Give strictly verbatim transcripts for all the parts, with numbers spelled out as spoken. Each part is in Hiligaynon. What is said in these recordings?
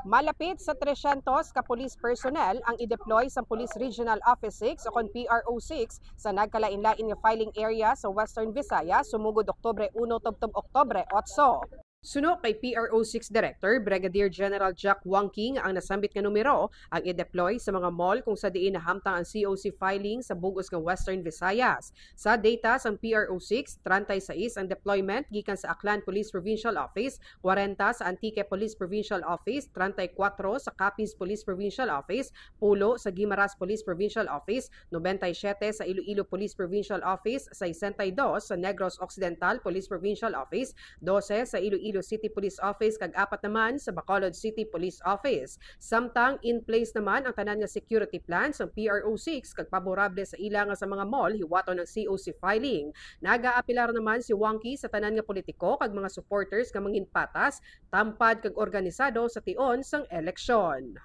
Malapit sa tresyentos ka police personnel ang i-deploy sa Police Regional Office six o kon P R O six sa nagkalain-lain nga filing area sa Western Visayas sumugod Oktubre uno tubtob Oktubre otso. Suno kay P R O six Director Brigadier General Jack Wangki nga ang nasambit nga numero ang i-deploy sa mga mall kung sa diin nahamtang ang C O C filing sa bug-os nga Western Visayas. Sa data sang P R O six, treinta y seis ang deployment gikan sa Aklan Police Provincial Office, kwarenta sa Antique Police Provincial Office, treinta y cuatro sa Capiz Police Provincial Office, pulo sa Guimaras Police Provincial Office, noventa y siete sa Iloilo Police Provincial Office, sesenta y dos sa Negros Occidental Police Provincial Office, dose sa Iloilo City Police Office, kag apat naman sa Bacolod City Police Office. Samtang in place naman ang tanan nga security plan sang P R O six kag paborable sa ila nga sa mga mall hiwaton ang C O C filing. Nagaapelar naman si Wangki sa tanan nga politiko kag mga supporters nga mangin patas, tampad kag organisado sa tion sang eleksyon.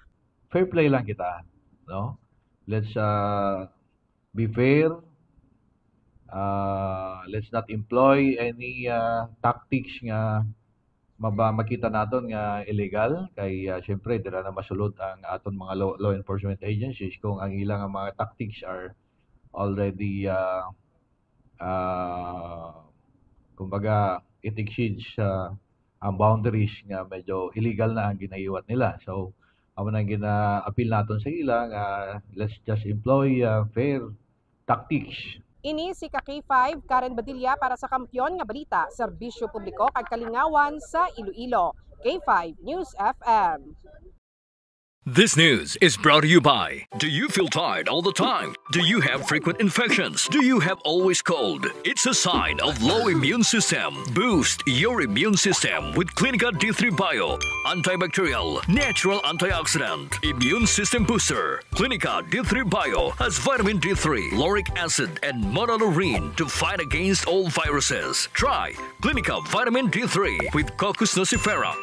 Fair play lang kita, no? Let's uh, be fair. Uh, let's not employ any uh, tactics nga maba makita naton nga illegal kay uh, syempre dira na masulod ang aton mga law, law enforcement agencies kung ang ilang mga tactics are already uh, uh, kumbaga it exceeds uh, ang boundaries nga medyo illegal na ang ginahiwat nila. So amo nang gina-appeal naton sa ila nga let's just employ uh, fair tactics. Ini si ka K five Karen Badilla para sa Kampiyon nga Balita, Serbisyo Publiko kag Kalingawan sa Iloilo. K five News F M. This news is brought to you by. Do you feel tired all the time? Do you have frequent infections? Do you have always cold? It's a sign of low immune system. Boost your immune system with Clinica D three Bio. Antibacterial, natural antioxidant, immune system booster. Clinica D three Bio has vitamin D three, lauric acid, and monolaurin to fight against all viruses. Try Clinica Vitamin D three with Cocos nucifera.